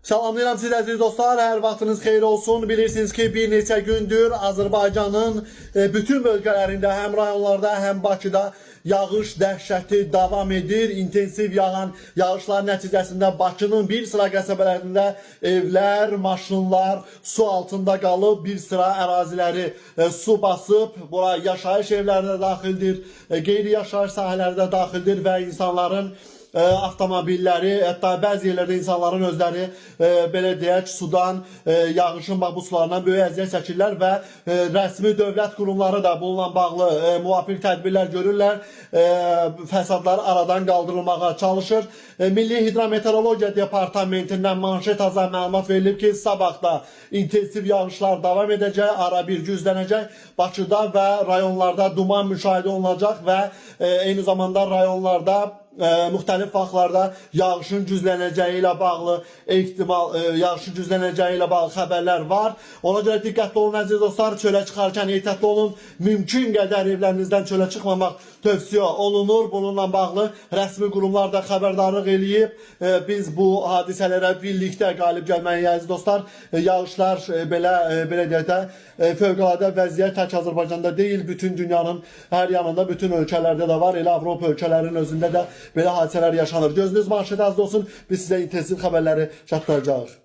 Salamlayıram sizi əziz dostlar. Hər vaxtınız xeyir olsun. Bilirsiniz ki, bir neçə gündür Azərbaycanın bütün bölgələrində, həm rayonlarda, həm Bakıda yağış dəhşəti davam edir. İntensiv yağan yağışlar nəticəsində Bakının bir sıra qəsəbələrində evlər, maşınlar su altında qalıb, bir sıra əraziləri su basıb. Bura yaşayış evləri də daxildir, qeyri-yaşayış sahələri də daxildir və insanların avtomobilləri, hətta bəzi yerlərdə insanların özləri belə deyək, sudan, yağışın bax bu sularından böyük əziyyət çəkirlər və rəsmi dövlət qurumları da bununla bağlı müvafiq tədbirlər görürlər. Fəsadlar aradan qaldırılmağa çalışır. Milli Hidrometeorologiya Departamentindən manşet azan məlumat verilib ki, sabah da intensiv yağışlar davam edəcək, ara bir güclənəcək. Bakıda və rayonlarda duman müşahidə olunacaq və eyni zamanda rayonlarda müxtəlif vaxtlarda yağışın güclənəcəyi ilə bağlı ehtimal yağışın güclənəcəyi ilə bağlı xəbərlər var. Ona görə diqqətli olun, əziz dostlar, çölə çıxarkən ehtiyatlı olun. Mümkün qədər evlərinizdən çölə çıxmamaq tövsiyə olunur. Bununla bağlı rəsmi qurumlar da xəbərdarlıq eləyib. Biz bu hadisələrə birlikdə qalib gəlməliyik, əziz dostlar. Yağışlar belə deyək də fövqəladə vəziyyət tək Azərbaycanda deyil, bütün dünyanın hər yanında, bütün ölkələrdə də var. Elə Avropa ölkələrinin özündə də belə hadisələr yaşanır. Gözünüz manşet az olsun. Biz sizə intensiv xəbərləri çatdıracağıq.